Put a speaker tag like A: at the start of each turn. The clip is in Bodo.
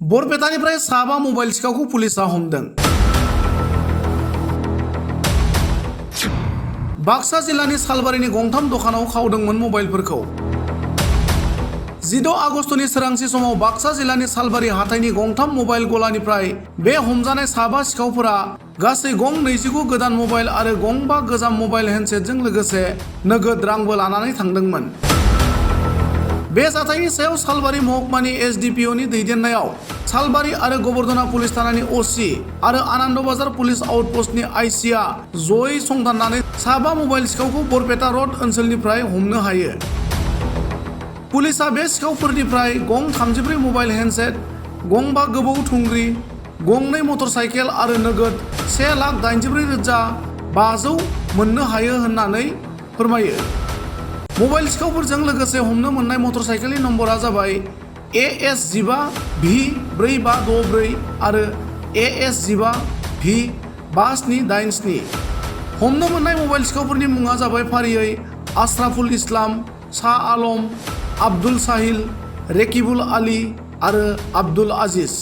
A: बरपेटानिफ्राय साबा मबाइल सिखावखौ पुलिसा हमदों। बाक्सा जिल्लानि सालबारिनि गंथाम दखानाव खावदोंमोन मबाइलफोरखौ। 16 आगस्टनि सोरांसि समाव बाक्सा जिल्लानि सालबारि हाथाइनि गंथाम मबाइल गलानिफ्राय बे हमजानाय साबा सिखावफोरा गासै गं 29 गोदान मबाइल आरो गं 5 गोजाम मबाइल हेन्डसेटजों लोगोसे नोगोद रांबो लानानै थांदोंमोन। बे जाथायनि सायाव सालबारि महकुमानि एसडिपिअनि दैदेननायाव सालबारि आरो गबर्धना पुलिस थानानि असि आरो आनन्द बाजार पुलिस आउटपस्टनि आइसिआ जयै संदाननानै साबा मबाइल सिखावखौ बरपेटा रड ओनसोलनिफ्राय हमनो हायो। पुलिसा बे सिखावफोरनिफ्राय गं 34 मबाइल हेन्डसेट, गं 5 गोबौ थुंग्रि, गं 2 मटरसाइकेल आरो नोगोद 1,84,500 मोननो हायो होननानै फोरमायो। मबाइल सिखावफोरजों लोगोसे हमनो मोननाय मटरसाइकेलनि नम्बरा जाबाय AS15V4564 आरो AS15V5787। हमनो मोननाय मबाइल सिखावफोरनि मुङा जाबाय फारियै आशराफुल इस्लाम, शाह आलम, आब्दुल साहिल, रेकिबुल आली आरो आब्दुल आजिज।